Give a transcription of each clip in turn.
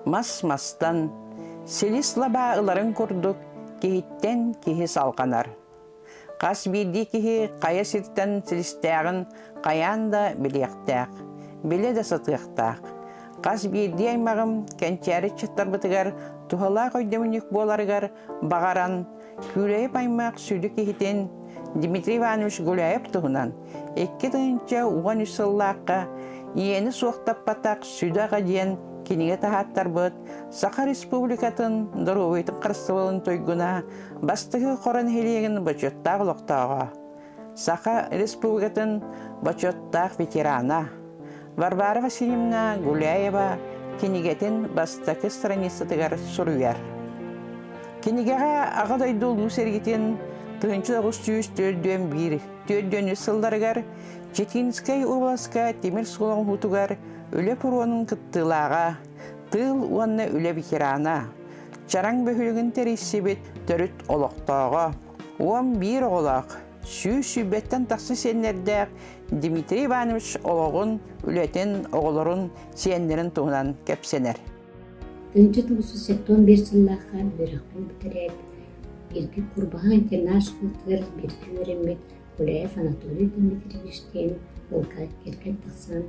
Мас мастан, силис лабаа ыларын курдук киһиттэн киһи салҕанар. Хас биирдии киһи хайа сиртэн силистээҕин хайаан да билиэхтээх, билэ да сатыахтаах. Хас биирдии аймаҕым кэнчээри ыччаттарбытыгар туһалаах өйдөбүнньүк буоларыгар баҕаран, Күүлэйэп аймах сүдү киһитин Дмитрий Иванович Гуляев туһунан 2013 сыллаахха Ийэни суохтаппатах сүдү аҕа диэн кинигэ таһааттарбыт Саха Республикатын доруобуйатын харыстабылын туйгуна Бастакы Хоро нэһилиэгин бочуоттаах олохтооҕо, Саха Республикатын бочуоттаах ветерана Варвара Васильевна Гуляева кинигэтин бастакы страницатыгар суруйар. Кинигэҕэ Аҕа дойду улуу сэриитин 1941 4 сылларыгар Читинскэй уобаласка тимир суол оҥоһуутугар үлэ пуруонун кыттыылааҕа, тыыл уонна үлэ ветерана, Чараҥ бөһүөлэгин тэрийсибит төрүт олохтооҕо, 11 оҕолоох, 120-тэн тахса сиэннэрдээх Дмитрий Иванович олоҕун, үлэтин, оҕолорун, сиэннэрин туһунан кэпсэнэр. 1971 сыллаахха үөрэхпин бүтэрээт, бииргэ Курбаһах интернат школатыгар бииргэ үөрэммит Гуляев Анатолий Дмитриевич диэн уолга кэргэн тахсан,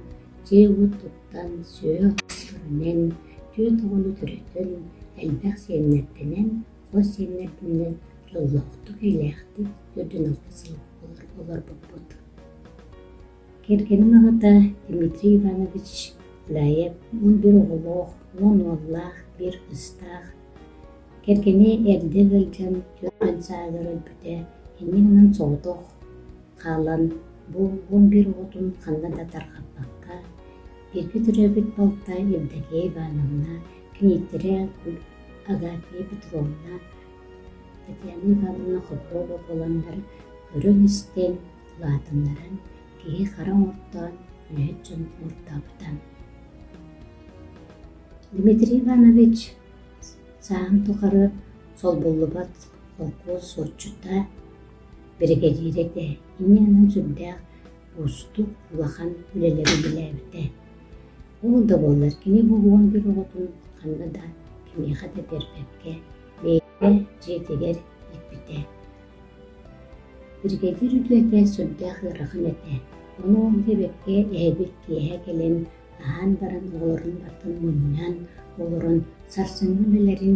дьиэ-уот туттан, сүөһү көрүнэн, түөрт оҕону төрөтөн, элбэх сиэннэрдэнэн, хос сиэннэрдэнэн дьоллоохтук, эйэлээхтик 46 сыл олорбуппут. Кэргэним аҕата Дмитрий Иванович Гуляев 11 оҕолоох, 10 уоллаах, биир кыыстаах. Кэргэнэ эрдэ ыалдьан 40 сааһыгар өлбүтэ, инньэ гынан соҕотох хаалан бу 11 оҕотун ханна да тарҕаппакка, бииргэ төрөөбүт балта Евдокия Ивановна, кинииттэрэ Агафья Петровна, Татьяна Ивановна Хопрова буоланнар көрөн-истэн, улаатыннаран, киһи-хара оҥортоон, үлэһит дьон оҥортообута. Дмитрий Иванович сааһын тухары солбуллубат холкуос суотчута, биригэдьиирэ этэ, инньэ гынан сүрдээх уустук улахан үлэлэри үлэлээбитэ. Ол да буоллар кини бу 11 оҕотун ханна да кимиэхэ да биэрбэккэ бэйэтэ дьиэтигэр ииппитэ. Биригэдьиир үлэтэ сүрдээх ыарахан этэ, ону ол диэбэккэ эһэбит киэһэ кэлэн аһаан баран оҕолорун барытын мунньан олорон сарсыҥҥы үлэлэрин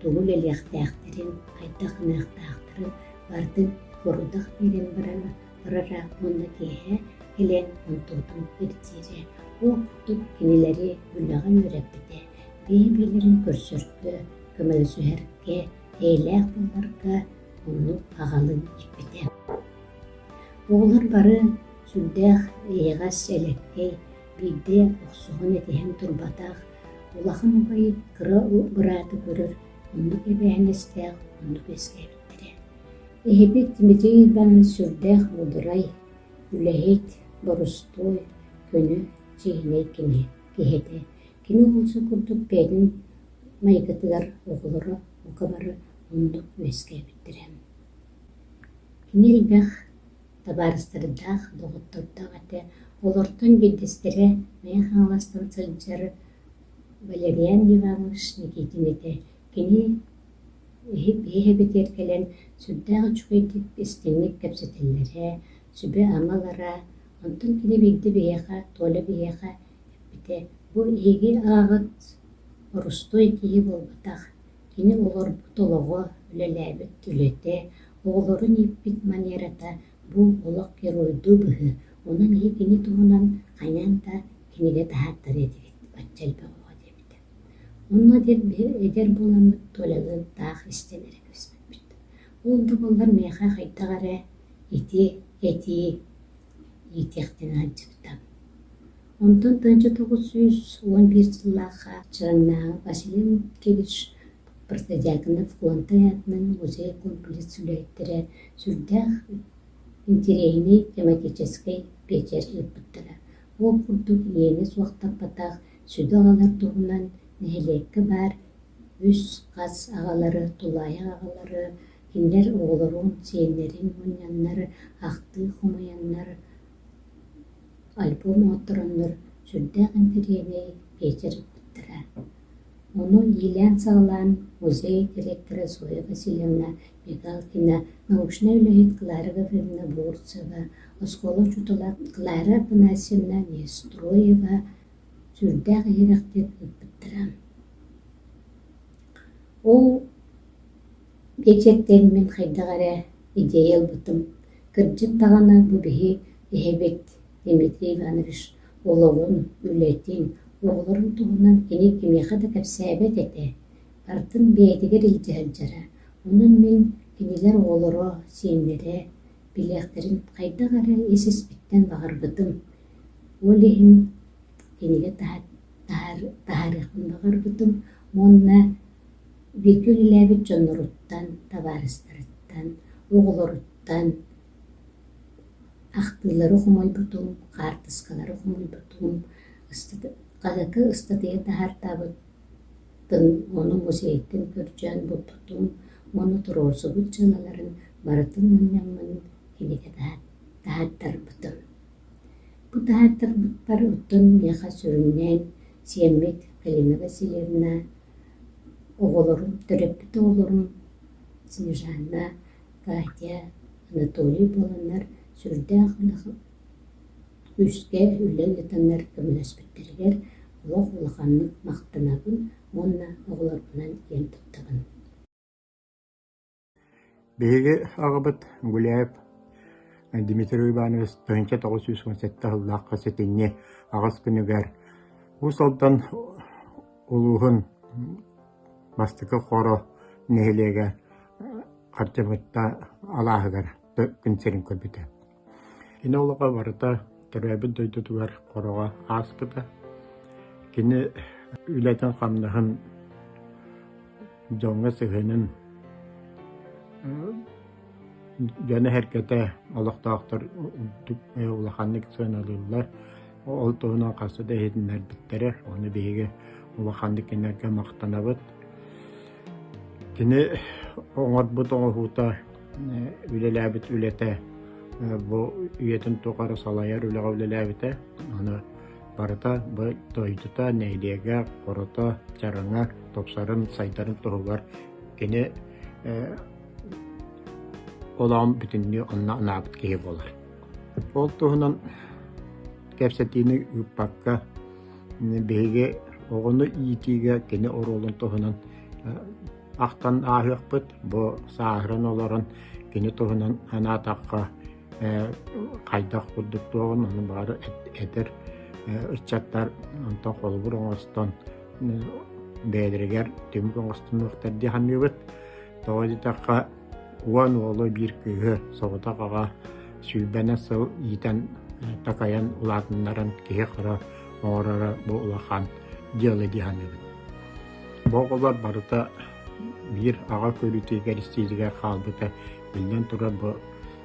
тугу үлэлиэхтээхтэрин, хайдах гыныахтаахтарын барытын сорудах биэрэн баран барара уонна киэһэ кэлэн онтуотун ирдиирэ. Ол курдук кинилэри үлэҕэ үөрэппитэ, бэйэ-бэйэлэрин көрсөргө, көмөлөсүһэргэ, эйэлээх буоларга оннук аҕалыы ииппитэ. Оҕолор бары сүрдээх эйэҕэс, элэккэй, биирдэ охсуһан-этиһэн турбатах, улахан убай кыра бырааты көрөр оннук эбээһинэстээх, оннук үөскээбиттэрэ. Эһэбит Дмитрий Иванович сүрдээх муударай, үлэһит, борустуой, көнө, чиэһинэй кини киһи этэ. Кини олус курдук бэйэтин майгытыгар оҕолоро бука бары оннук үөскээбиттэрэ. Кини элбэх табаарыстардаах, доҕоттордоох этэ. Олортон биирдэстэрэ Мэҥэ Хаҥаластан сылдьар Валериан Иванович Никитин этэ. Кини эһэбитигэр кэлэн сүрдээх үчүгэйдик истиҥник кэпсэтэллэрэ, сүбэ-ама ылара. Онтон кини биирдэ биһиэхэ, Толя биһиэхэ эппитэ: «Бу эһиги аҕаҕыт борустуой киһи буолбатах, кини олорбут олоҕо, үлэлээбит үлэтэ, оҕолорун ииппит манерата бу олох геройдуу быһыы, онон эһиги кини туһунан хайаан да кинигэ таһааттарыа этигит, бачча элбэх оҕо» диэбитэ. Онно эдэр буоламмыт Толялыын таах истэн эрэ кэбиспиппит. Ол да буоллар миэхэ хайдах эрэ ити этии иитиэхтэнэ сылдьыбыта. Онтон 1911 сыллаахха Чараҥнааҕы Василий Луткевич Протодьяконов Кулантай аатынан музей комплекс үлэһиттэрэ сүрдээх интэриэһинэй тематическай биэчэр ыыппыттара. Ол курдук иэнэ суохтаппатах сүдү аҕалар туһунан нэһилиэккэ баар үс хас аҕалары, тулаайах аҕалары, кинилэр оҕолорун, сиэннэрин мунньаннар, ахтыы хомуйаннар, альбом оҥоттороннор сүрдээх интэриэһинэй биэчэр ыыппыттара. Ону иилээн-саҕалаан музей директора Зоя Васильевна Мигалкина, научнай үлэһит Клара Гаврильевна Бурцева, оскуола учуутала Клара Афанасьевна Нестроева сүрдээх иһирэхтик ыыппыттара. Ол биэчэртэн мин хайдах эрэ идея ылбытым. Кырдьык даҕаны бу биһи эһэбит Дмитрий Иванович олоҕун, үлэтин, оҕолорун туһунан кини кимиэхэ да кэпсээбэт этэ, барытын бэйэтигэр илдьэ сылдьара. Онон мин кинилэр оҕолоро, сиэннэрэ билиэхтэрин хайдах эрэ ис-испиттэн баҕарбытым. Ол иһин кинигэ таһаарыахпын баҕарбытым уонна бииргэ үлэлээбит дьонноруттан, табаарыстарыттан, оҕолоруттан ахтыылары хомуйбутум, хаартыскалары хомуйбутум, хаһыакка ыстатыйа таһаартаабытын ону музейтан көрдөөн булбутум уонна туруорсубут дьыалаларын барытын мунньаммын кинигэ таһааттарбытым. Бу таһааттарбыппар оттон миэхэ сүрүннээн сиэммит Галина Васильевна, оҕолорум, төрөппүт оҕолорум Снежана, Катя, Анатолий буоланнар сүрдээх күүскэ үлэ ыытаннар көмөлөспүттэригэр олох улаханнык махтанабын уонна оҕолорбунан киэн туттабын. Биһиги аҕабыт Гуляев Дмитрий Иванович 1997 сыллаахха сэтинньи аҕыс күнүгэр Уус Алдан улууһун Бастакы Хоро нэһилиэгэ Хардьамытта алааһыгар күн сирин көрбүтэ. Кини олоҕо барыта төрөөбүт дойдутугар Хороҕо ааспыта. Кини үлэтин-хамнаһын, дьоҥҥо сыһыанын дьоно-сэргэтэ, олохтоохтор улаханнык сыаналыыллар. Ол туһунан хаста да иһитиннэрбиттэрэ, ону биһиги улаханнык кинилэргэ махтанабыт. Кини оҥорбут оҥоһуута, үлэлээбит үлэтэ бу үйэтин тухары салайар үлэҕэ үлэлээбитэ. Аны барыта бу дойдута, нэһилиэгэ, хорото, чараҥа тупсарын, сайдарын туһугар кини олоҕун бүтүннүү онно анаабыт киһи буолар. Ол туһунан кэпсэтиини ыыппакка биһиги оҕону иитиигэ кини оруолун туһунан ахтан ааһыахпыт. Бу сааһыран олорон кини туһунан анаатахха хайдах курдук туоҕун ону баҕар эдэр ыччаттар онтон холобур оҥостон бэйэлэригэр түмүк оҥостунуохтар дии саныыбыт. Тоҕо диэтэххэ уон уолу биир кыыһы соҕотох аҕа сүүрбэнэн сыл иитэн такайан улаатыннаран киһи-хара оҥороро бу улахан дьыала дии саныыбын. Бу оҕолор барыта биир аҕа көрүүтүгэр истиилигэр хаалбыта биллэн турар бу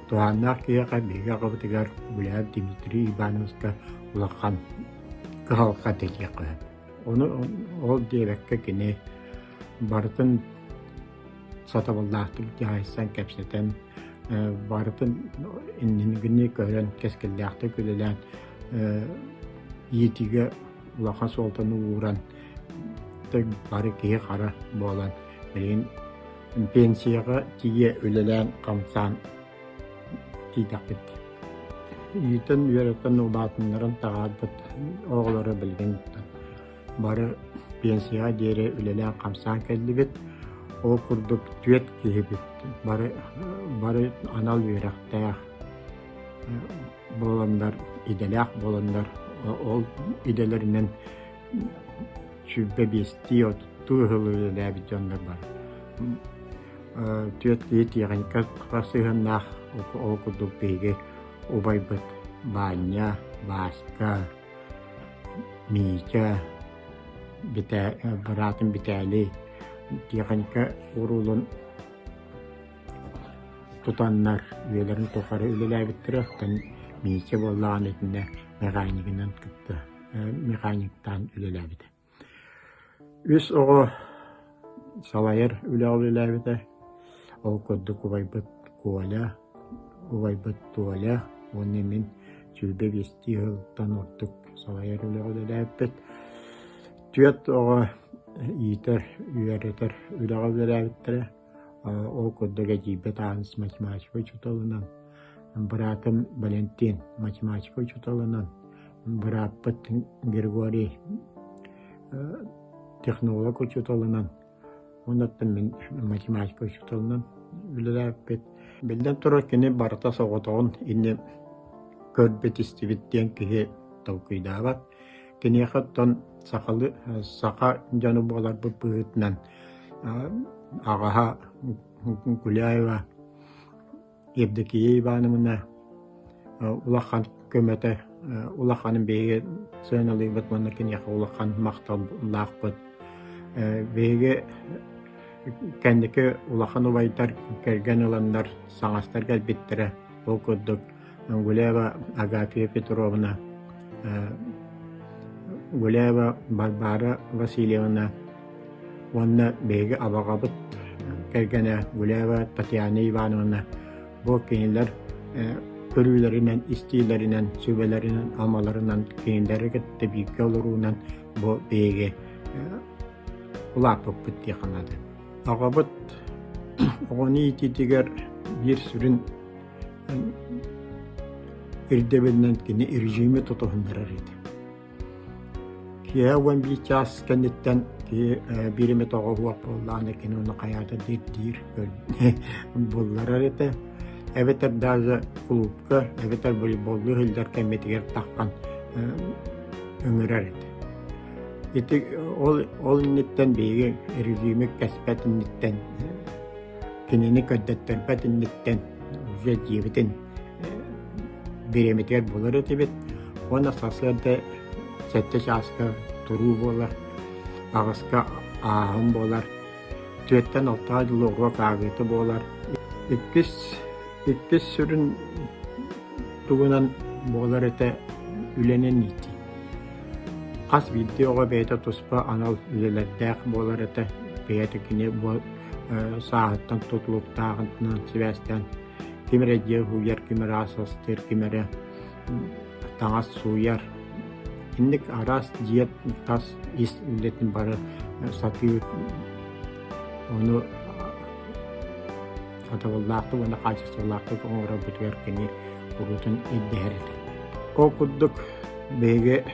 туһааннаах киһиэхэ биһиги аҕабытыгар Гуляев Дмитрий Ивановичка улахан кыһалҕа диэххэ сөп. Ону ол диэбэккэ кини барытын сатабыллаахтык дьаһайсан, кэпсэтэн, барытын иннигини көрөн, кэскиллээхтик үлэлээн иитиигэ улахан суолтаны ууран, бары киһи-хара буолан, билигин пенсияҕа тиийэ үлэлээн-хамсаан тиийдэхпит. Иитэн, үөрэтэн, улаатыннаран таһаарбыт оҕолоро билигин Бары пенсияҕа диэри үлэлээн-хамсаан кэллибит. Ол курдук түөрт киһибит бары, бары анал үөрэхтээх буоланнар, идэлээх буоланнар ол идэлэринэн 25-тии, 30-туу сыл үлэлээбит дьоннор бары. Түөрт киһи тиэхиньикэ сыһыаннаах ол курдук биһиги убайбыт Баанньа, Бааска, Митя, быраатым Битээлий тиэхиньикэ уруулун тутаннар үйэлэрин тухары үлэлээбиттэрэ. Оттон Митя буоллаҕына итиннэ механигынан кытта механиктаан үлэлээбитэ. Үс оҕо салайар үлэҕэ үлэлээбитэ. Ол курдук убайбыт Коля, убайбыт Толя уонна мин 25-тии сылтан ордук салайар үлэҕэ үлэлээбиппит. Түөрт оҕо иитэр, үөрэтэр үлэҕэ үлэлээбиттэрэ. Ол курдук эдьиийбит Ааныс математика учууталынан, быраатым Валентин математика учууталынан, бырааппыт Григорий технолог учууталынан, оннуттан мин математика учууталынан үлэлээбиппит. Биллэн турар, кини барыта соҕотоҕун инньэ көрбүт-истибит диэн киһи толкуйдаабат. Киниэхэ оттон сахалыы саха дьоно буоларбыт быһыытынан аҕаһа Гуляева Евдокия Ивановна улахан көмөтө улаханын биһиги сыаналыыбыт уонна киниэхэ улахан махталлаахпыт. Биһиги кэнники улахан убайдар кэргэн ыланнар саҥастар кэлбиттэрэ. Ол курдук Гуляева Агафья Петровна, Гуляева Варвара Васильевна уонна биһиги абаҕабыт кэргэнэ Гуляева Татьяна Ивановна бу кинилэр көрүүлэринэн, истиилэринэн, сүбэлэринэн, амаларынан кинилэри кытта бииргэ олоруунан бу биһиги улааппыппыт диэххэ наада. Аҕабыт оҕону иитиитигэр биир сүрүн ирдэбилинэн кини режими тутуһуннарар этэ. Киэһэ 11 чаас кэнниттэн киһи биир эмэ тоҕо уһуох буоллаҕына кини ону хайаата диир булларар этэ. Эбэтэр даже кулуупка, эбэтэр волейболлуу сылдьар кэммитигэр таххан ыҥырар этэ. Ити ол, ол инниттэн биһиги режими кэспэт инниттэн кинини көрдөттөрбөт инниттэн уже дьиэбитин бириэмэтигэр булар этибит уонна сарсыарда 7 чааска туруу буолар, 8-ка ааһын буолар, 4-тэн 6-га дылы уруок ааҕыыта буолар. Иккис, иккис сүрүн тугунан буолар этэ үлэнэн иитии. Хас биирдии оҕо бэйэтэ туспа анал үлэлэрдээх буолар этэ. Бэйэтэ кини сааһыттан тутулуктааҕынан сибээстээн ким эрэ дьиэ уһуйар, ким эрэ ас астыыр, ким эрэ таҥас сууйар. Инник араас дьиэ тас ис үлэтин бары сатыыр, ону сатабыллаахтык уонна хаачыстыбалаахтык оҥорорбутугар кини куруутун ирдэһэр этэ. Ол курдук биһиги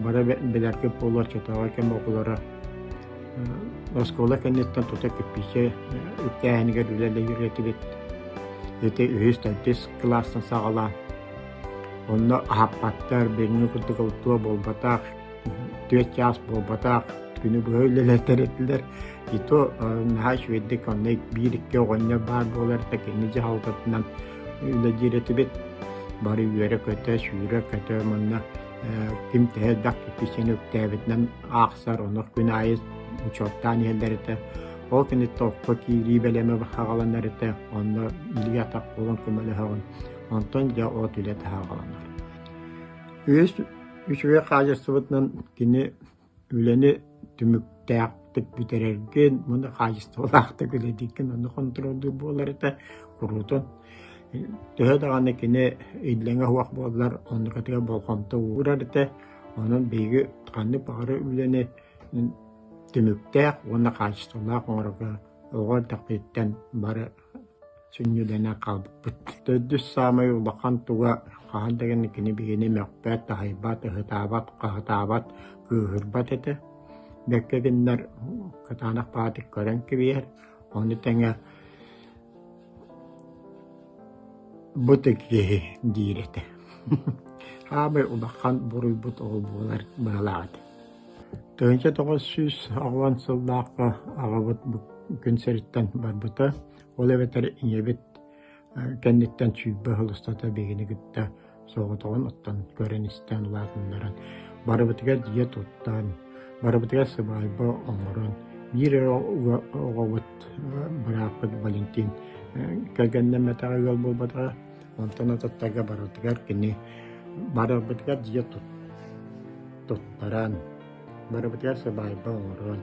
бары билэргит буолуо оччотооҕу кэм оҕолоро оскуола кэнниттэн тута кирпииччэ үктээһинигэр үлэлиир этибит. Ити үһүс, төрдүс кылаастан саҕалаан онно аһаппаттар, билиҥҥи курдук ылтуо буолбатах, 4 чаас буолбатах, күнү быһа үлэлэтэр этилэр. И то наһаа үчүгэйдик онно биир-икки оҕонньор баар буолар этэ, кини дьаһалтатынан үлэлиир этибит. Бары үөрэ-көтө, сүүрэ-көтө манна ким төһө элбэх кирпииччэни үктээбитинэн аахсар, онно күн аайы учуоттаан иһэллэр этэ. Ол кэнниттэн окко киирии бэлэмэ хаҕаланар этэ, онно илии-атах буолан көмөлөһөҕүн. Онтон дьэ от үлэ таһаҕаланар. Үһүс үчүгэй хаачыстыбатынан кини үлэни түмүктээхтик бүтэрэргин уонна хаачыстыбалаахтык үлэлииргин онно хонтуруоллуур буолар этэ куруутун. Төһө даҕаны кини иллэҥэ суох буоллар, оннукатыгар болҕомто уурар этэ. Онон биһиги ханнык баҕарар үлэни түмүктээх уонна хаачыстыбалаах оҥорорго оҕо эрдэхпититтэн бары сүнньүлэнэн хаалбыппыт. Төрдүс саамай улахан туга хаһан даҕаны кини биһигини мөхпөт, таһыйбат, ыһытаабат, хаһытаабат, кыыһырбат этэ. Бэккэ гыннар кытаанах баҕатык көрөн кэбиһэр, ону тэҥэ бу да киһи диир этэ. Саамай улахан буруйбут ол буолар быһалаах этэ. 1990 сыллаахха аҕабыт бу күн сириттэн барбыта. Ол эбэтэр ийэбит кэнниттэн 20 сыл устата биһигини кытта соҕотоҕун оттон көрөн-истэн улаатыннаран, барыбытыгар дьиэ туттан, барыбытыгар сыбаайба оҥорон, биир эрэ оҕобут бырааппыт Валентин кэргэннэммэтэҕэ, ыал буолбатаҕа. Онтон атыттарга барытыгар кини барыбытыгар дьиэ туттаран, барыбытыгар сыбаайба оҥорон,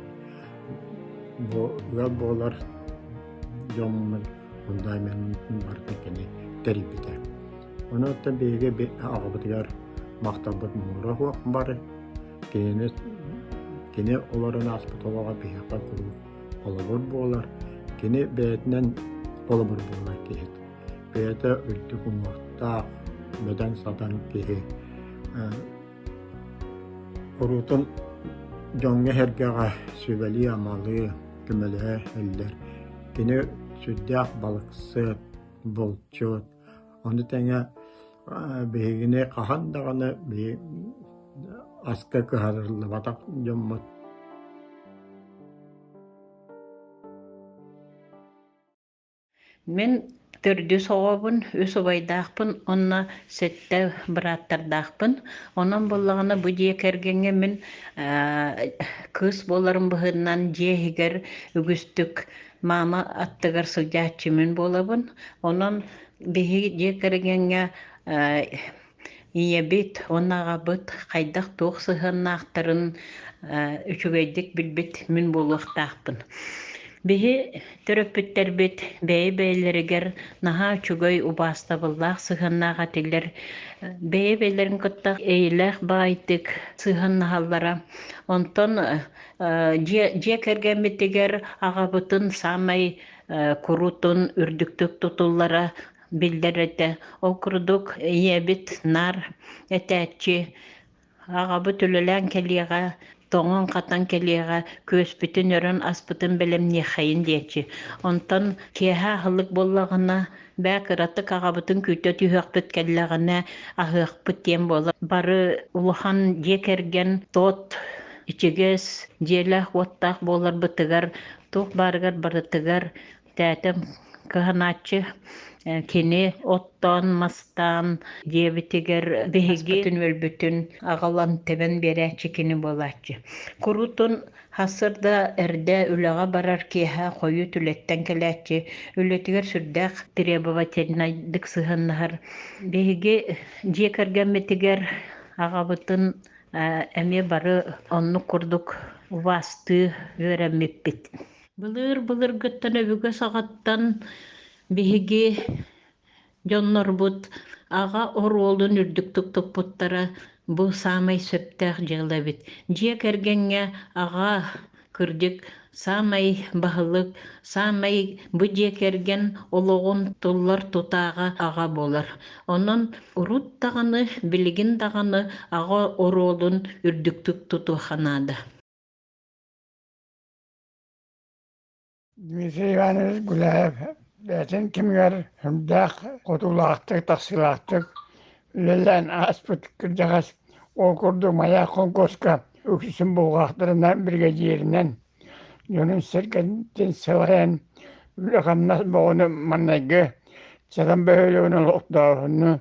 бу ыал буолар дьоммун фундаментын барытын кини тэрийбитэ. Ону оттон биһиги аҕабытыгар махталбыт муҥура суох бары. Кинини Кини олорон ааспыт олоҕо биһиэхэ куруук холобур буолар. Кини бэйэтинэн холобур буолар киһи. Бэйэтэ үрдүк уҥуохтаах, бөдөҥ-садаҥ киһи. Куруутун дьоҥҥо-сэргэҕэ сүбэлии-амалыы, көмөлөһө иһэллэр. Кини сүрдээх балыксыт, булчут, ону тэҥэ биһигини хаһан даҕаны аска кыһарыллыбатах дьоммут. Мин төрдүс оҕобун, үс убайдаахпын уонна сэттэ бырааттардаахпын. Онон буоллаҕына бу дьиэ кэргэҥҥэ мин кыыс буоларым быһыытынан дьиэ иһигэр үгүстүк маама аттыгар сылдьааччы мин буолабын. Онон биһиги дьиэ кэргэҥҥэ Ийэбит уонна аҕабыт хайдах-туох сыһыаннаахтарын үчүгэйдик билбит мин буолуохтаахпын. Биһи төрөппүттэрбит бэйэ-бэйэлэригэр наһаа үчүгэй убаастабыллаах сыһыаннаах этилэр. Бэйэ-бэйэлэрин кытта эйэлээх баайдык сыһыаннаһаллара. Онтон дьиэ кэргэммитигэр аҕабытын саамай куруутун үрдүктүк тутуллара, биллэр этэ. Ол курдук ийэбит наар этээччи аҕабыт үлэлээн кэлиэҕэ, тоҥон-хатан кэлиэҕэ, күөспүтүн өрөн аспытын бэлэмниэххэйин диэччи. Онтон киэһэ аһылык буоллаҕына, бээ кыратык аҕабытын күүтэ түһүөхпүт кэллэҕинэ аһыахпыт диэн буолар. Бары улахан дьиэ кэргэн тот, ичигэс, дьиэлээх-уоттаах буоларбытыгар туох баарыгар барытыгар Тээтэм кыһанааччы кини оттоон, мастаан диэбитигэр биһиги өлбүтүн аҕалан тэбэн биэрээччи кини буолааччы. Куруутун сарсыарда эрдэ үлэҕэ барар киэһэ хойут үлэттэн кэлээччи, үлэтигэр сүрдээх требовательнайдык сыһыаннаһар. Биһиги дьиэ кэргэммитигэр аҕабытын эмиэ бары оннук курдук убаастыы үөрэммиппит. Былыр-былыргыттан өбүгэ саҕаттан биһиги дьоннорбут аҕа оруолун үрдүктүк туппуттара бу саамай сөптөөх дьыала эбит. Дьиэ кэргэҥҥэ аҕа кырдьык саамай баһылык, саамай бу дьиэ кэргэн олоҕун туллар тутааҕа аҕа буолар. Онон урут даҕаны, билигин даҕаны аҕа оруолун үрдүктүк тутуохха наада. Дмитрий Иванович Гуляев бэйэтин кэмигэр сүрдээх хотуулаахтык, тахсыылаахтык үлэлээн ааспыт кырдьаҕас ол курдук Маяк холкуоска үксүн булҕаахтарынан, биригэдьииринэн дьонун-сэргэтин салайан үлэ-хамнас бөҕөнү маҥнайгы Чараҥ бөһүөлэгин олохтооһуну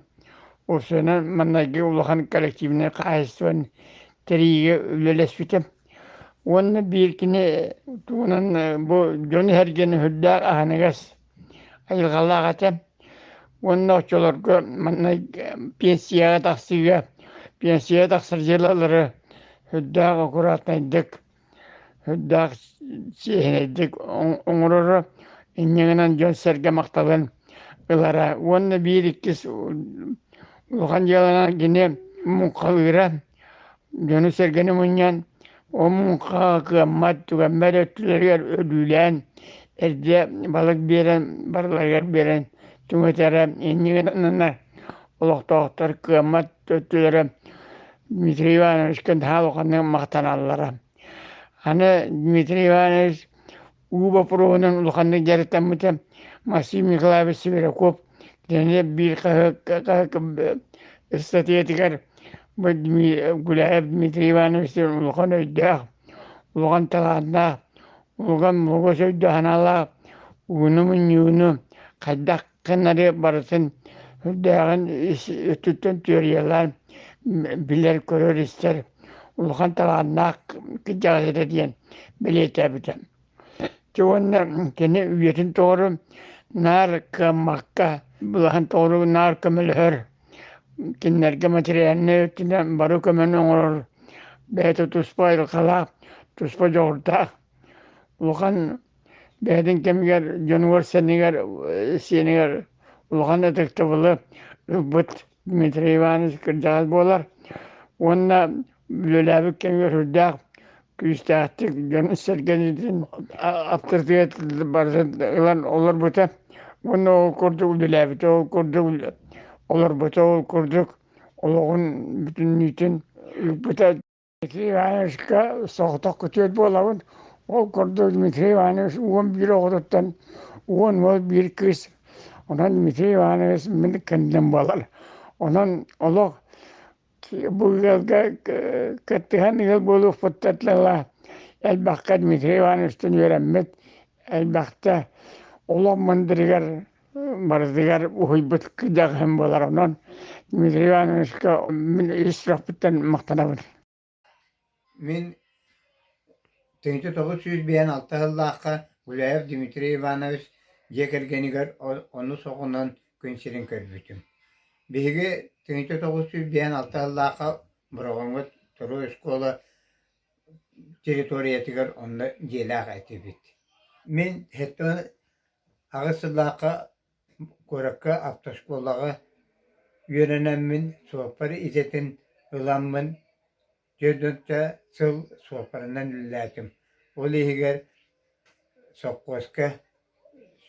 уопсайынан маҥнайгы улахан коллективнай хаһаайыстыбаны тэрийиигэ үлэлэспитим. Уонна биир кини тугунан бу дьон иһэргин сүрдээх аһыныгас айылҕалаах этэ. Уонна оччолорго манна пенсияҕа тахсыыга, пенсияҕа тахсар дьыалалары сүрдээх аккуратнайдык, сүрдээх чиэһинэйдик оҥороро. Инньэ гынан дьон-сэргэ махталын ылара. Уонна биир иккис улахан дьыаланан кини муҥхалыыра. Дьону-сэргэни мунньан, ол муҥхаҕа кыаммат, түгэммэт өттүлэригэр өлүүлээн, эрдэ балык биэрэн, барыларыгар биэрэн түҥэтэрэ. Инньэ гынан олохтоохтор кыаммат өттүлэрэ Дмитрий Ивановичка наһаа улаханнык махтаналлара. Аны Дмитрий Иванович уу боппуруоһунан улаханнык дьарыктаммыта. Максим Николаевич Сибиряков кини биир хаһыакка ыстатыйатыгар бу Гуляев Дмитрий Иванович диэн улахан өйдөөх, улахан талааннаах, улахан мугас өйдөөх санаалаах ууну мунньууну хайдах гынары барытын үрдээҕин ис өттүттэн түөрүйэлээн билэр, көрөр-истэр улахан талааннаах кырдьаҕас этэ диэн бэлиэтээбитэ. Дьэ уонна кини үйэтин тухары наар кыаммакка, былаһын тухары наар көмөлөһөр, кинилэргэ материальнай өттүнэн бары көмөнү оҥорор бэйэтэ туспа айылҕалаах, туспа дьоҕурдаах улахан бэйэтин кэмигэр дьонугар-сэнигэр сиэнигэр улахан ытыктабылы ылбыт Дмитрий Иванович кырдьаҕас буолар уонна үлэлээбит кэмигэр сүрдээх күүстээхтик дьон-сэргэнитин аптарытыат барытын ылан олорбута уонна ол курдук үлэлээбитэ, ол курдук олорбута, ол курдук олоҕун бүтүннүүтүн ыыппыта. Дмитрий Ивановичка соҕотох күтүөт буолабын. Ол курдук Дмитрий Иванович 11 оҕотуттан 10 уол, биир кыыс. Онон Дмитрий Иванович мин кэнним буолар. Онон олох бу ыалга кыттыһан ыал буолуохпуттан ыла элбэххэ Дмитрий Ивановичтан үөрэммит, элбэхтэ олох мындырыгар барытыгар уһуйбут кыдьаҕаһым буолар. Онон Дмитрий Ивановичка мин ис сүрэхпиттэн махтанабын. Мин 1996 сыллаахха Гуляев Дмитрий Иванович дьиэ кэргэнигэр онус оҕонон күн сирин көрбүтүм. Биһиги 1956 сыллаахха Бороҕоҥҥо второй оскуола территориятыгар онно дьиэлээх этибит. Мин 78 сыллаахха куоракка автошколаҕа үөрэнэммин суоппар идэтин ыламмын 40 сыл суоппарынан үлэлээтим. Ол иһигэр сопхуоска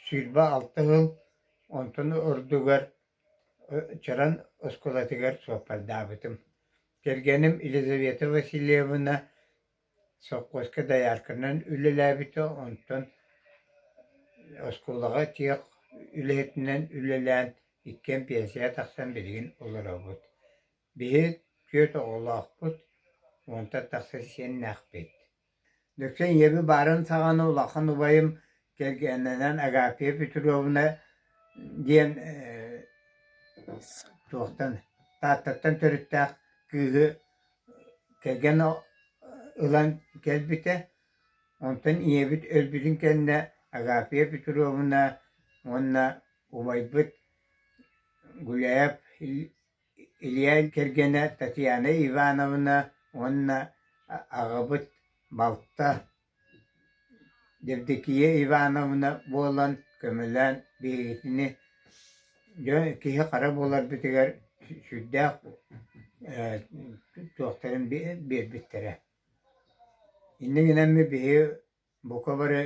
26 сыл, онтон ордугар Чаран оскуолатыгар суоппардаабытым. Кэргэним Елизавета Васильевна Сопхуоска доярканан үлэлээбитэ, онтон оскуолаҕа тиэх үлэһитинэн үлэлээн иккиэн пенсияҕа тахсан билигин олоробут. Биһи түөрт оҕолоохпут, уонтан тахса сиэннээхпит. Дөксө ийэбит баарын саҕана улахан убайым кэргэнинэн Агафья Петровна диэн туохтан Тааттаттан төрүттээх кыыһы кэргэн ылан кэлбитэ. Онтон ийэбит өлбүтүн кэннэ Агафья Петровна уонна убайбыт Гуляев Илья кэргэнэ Татьяна Ивановна уонна аҕабыт балта Евдокия Ивановна буолан көмөлөөн биһигитини дьон киһи-хара буоларбытыгар сүрдээх туохтарын биэрбиттэрэ. Инньэ гынан биһиги бука бары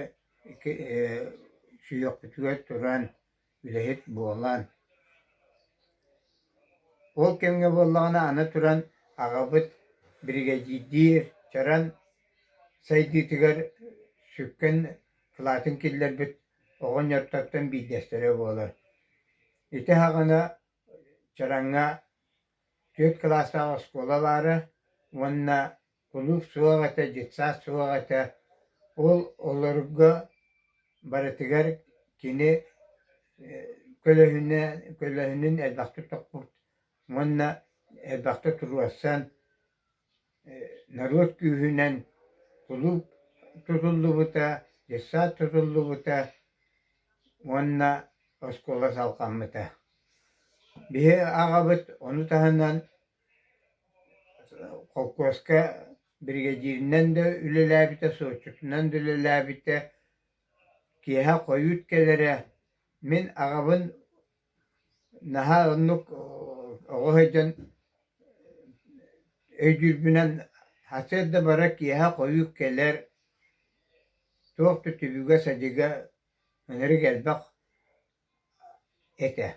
сүһүөхпүтүгэр туран үлэһит буолан Ол кэмҥэ буоллаҕына аны туран аҕабыт биригэдьиирдиир Чаран сайдыытыгар сүккэн кылаатын киллэрбит оҕонньоттортон биирдэстэрэ буолар. Ити саҕана Чараҥҥа түөрт кылаастаах оскуола баара уонна кулууп суох этэ, детсад суох этэ. Ол олорго барытыгар кини көлөһүнэ көлөһүнүн элбэхтик тохпут уонна элбэхтик туруорсан норуот күүһүнэн кулууп тутуллубута, детсад тутуллубута уонна оскуола салҕаммыта. Биһи аҕабыт ону таһынан холкуоска биригэдьииринэн да үлэлээбитэ, суотчутунан да үлэлээбитэ. Киэһэ хойут кэлэрэ. Мин аҕабын наһаа оннук оҕо сылдьан өйдүүрбүнэн сарсыарда барар киэһэ хойут кэлэр, туох да түбүгэ-садьыга ынырык элбэх этэ.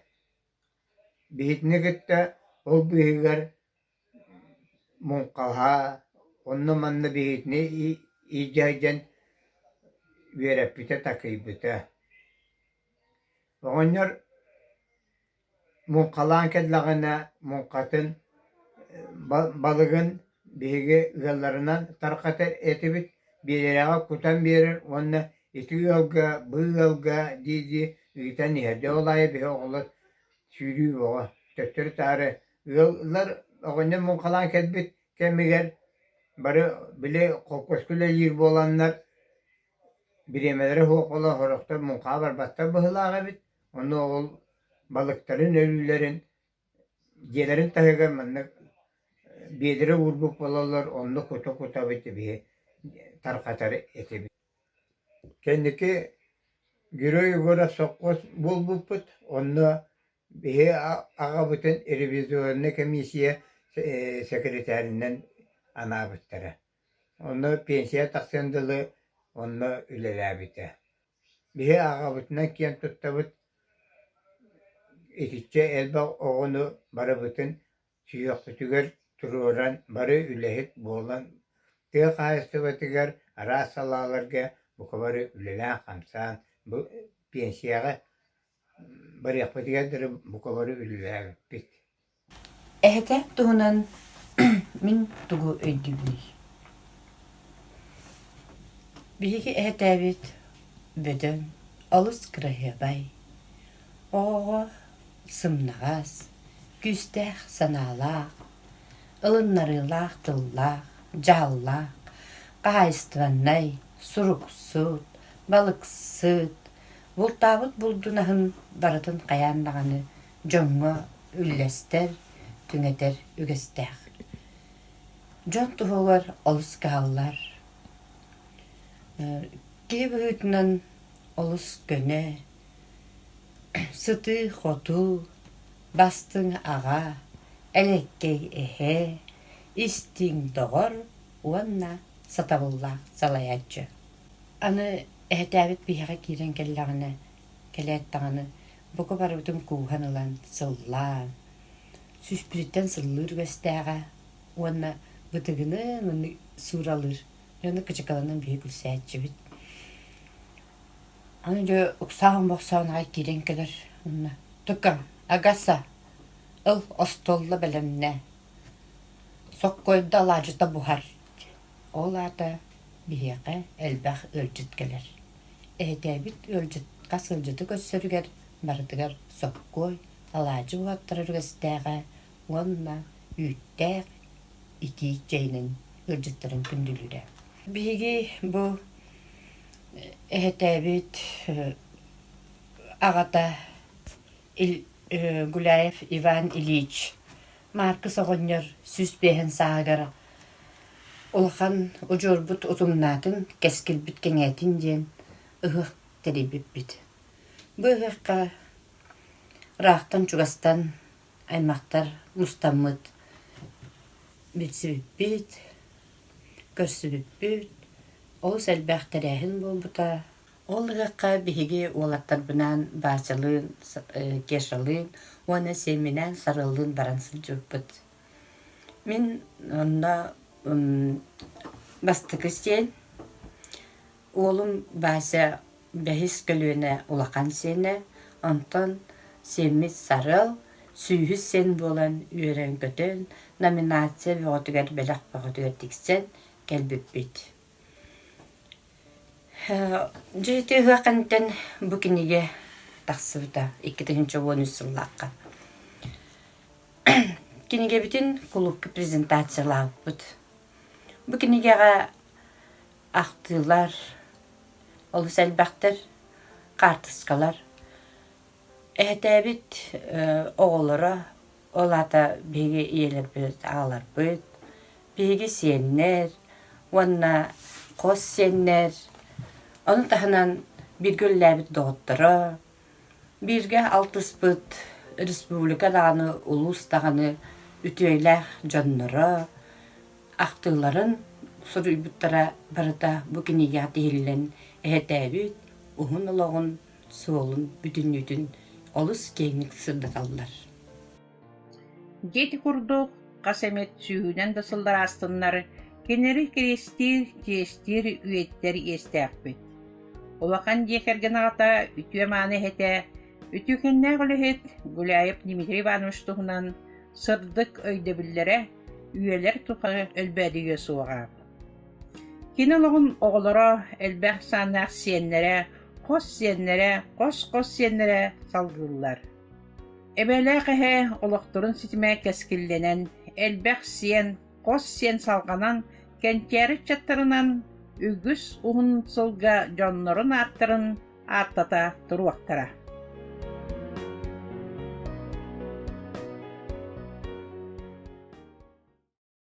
Биһитини кытта ол быыһыгар муҥхаһа, онно-манна биһитини илдьэ сылдьан үөрэппитэ-такыйбыта. Оҕонньор Муҥхалаан кэллэҕинэ муҥхатын балыгын биһиги ыалларынан тарҕатар этибит, биэдэрэҕэ кутан биэрэр уонна ити ыалга, бу ыалга дии-дии ыытан иһэр. Дьэ ол аайы биһи оҕолор сүүрүү бөҕө, төттөрү-таары ыаллар оҕонньор муҥхалаан кэлбит кэмигэр бары били холкуоска үлэлиир буоланнар Бириэмэлэрэ суох буолан сорохтор муҥхаҕа барбаттар быһыылаах эбит, онно ол балыктарын өлүүлэрин дьиэлэрин таһыгар маннык биэдэрэ уурбут буолаллар, онно кута-кутабыт биһи тарҕатар этибит. Кэнники Герой Егоров сопхуос буолбуппут, онно биһи аҕабытын ревизионнай комиссия сэкирэтээринэн анаабыттара. Онно пенсия тахсыан дылы онно үлэлээбитэ. Биһи аҕабытынан киэн туттабыт, итиччэ элбэх оҕону барыбытын сүһүөхпүтүгэр туруоран бары үлэһит буолан тыа хаһаайыстыбатыгар араас салааларга бука бары үлэлээн-хамсаан бу пенсияҕа барыахпытыгар дылы бука бары үлэлээбиппит. Эһэтэ туһунан мин тугу өйдүүбүнүй? Биһиги эһэтээбит бөдөҥ, олус кыраһыабай, оҕоҕо сымнаҕас, күүстээх санаалаах, ылыннарыылаах тыллаах, дьаһаллаах, хаһаайыстыбаннай, суруксут, балыксыт, бултаабыт булдун аһын барытын хайаан даҕаны дьоҥҥо үллэстэр, түҥэтэр үгэстээх. Дьон туһугар олус кыһаллар. Киһи быһыытынан олус көнө, сытыы-хотуу, бастыҥ аҕа, элэккэй эһэ, истиҥ доҕор уонна сатабыллаах салайааччы. Аны эһэтээбит биһиэхэ киирэн кэллэҕинэ, кэлээт даҕаны бука барыбытын кууһан ылан сыллаан, сүүспүтүттэн сыллыыр үгэстээҕэ уонна бытыгынын маннык сууралыыр дьону кычыкаланан биһи күлсээччибит. Аны дьэ уксаан-бохсоон аҕай киирэн кэлэр уонна «Тукам, агаса, ыл остуолла бэлэмнээ, соккуойда алаадьыта буһар» Ол аата биһиэхэ элбэх ыалдьыт кэлэр. Эһэтээбит ыалдьыт хас ыалдьыты көрсөрүгэр барытыгар соккуой, алаадьы уһаттарар үгэстээҕэ уонна үүттээх итии чэйинэн ыалдьыттарын күндүлүүрэ. Биһиги бу эһэтээбит аҕата Гуляев Иван Ильич Мааркыс оҕонньор 105 сааһыгар улахан удьуорбут утумнаатын, кэскилбит кэҥээтин диэн ыһыах тэрийбиппит. Бу ыһыахха ыраахтан-чугастан аймахтар мустаммыт билсибиппит, көрсүбүппүт, олус элбэх тэрээһин буолбута. Ол ыһыахха биһиги уолаттарбынаан Васялыын, Кешалыын уонна сиэмминээн Сарыаллыын баран сылдьыбыппыт. Мин онно бастакы сиэн, уолум Вася бэһис көлүөнэ улахан сиэнэ, онтон сиэммит Сарыал сүүһүс сиэн буолан үөрэн-көтөн, номинация бөҕөтүгэр бэлэх бөҕөтүгэр тиксэн кэлбиппит. Дьэ ити ыһыах кэнниттэн бу кинигэ тахсыбыта 2013 сыллаахха. Кинигэбитин кулуупка презентациялаабыппыт. Бу кинигэҕэ ахтыылар олус элбэхтэр, хаартыскалар. Эһэтээбит оҕолоро, ол аата биһиги ийэлэрбит, аҕаларбыт, биһиги сиэннэр уонна хос сиэннэр, ону таһынан бииргэ үлэлээбит доҕотторо, бииргэ алтыспыт республика даҕаны, улуус даҕаны үтүөлээх дьонноро ахтыыларын суруйбуттара барыта бу кинигэҕэ тиһиллэн эһэтээбит уһун олоҕун суолун бүтүннүүтүн олус киэҥник сырдаталлар. Дьэ ити курдук, хас эмит сүүһүнэн да сыллар аастыннар, кинилэри кириэстиир, чиэстиир, үйэтитэр иэстээхпит. Улахан дьиэ кэргэн аҕата үтүө-мааны эһэтэ, үтүөкэннээх үлэһит Гуляев Дмитрий Иванович туһунан сырдык өйдөбүллэрэ үйэлэр тухары өлбөөдүйүө суоҕа. Кини олоҕун оҕолоро, элбэх сааннаах сиэннэрэ, хос сиэннэрэ, хос-хос сиэннэрэ салгыыллар. Эбээлээх эһэ олохторун ситимэ кэскиллэнэн, элбэх сиэн, хос сиэн салҕанан, кэнчээри ыччаттарынан үгүс уһун сылга дьоннорун ааттарын ааттата туруохтара.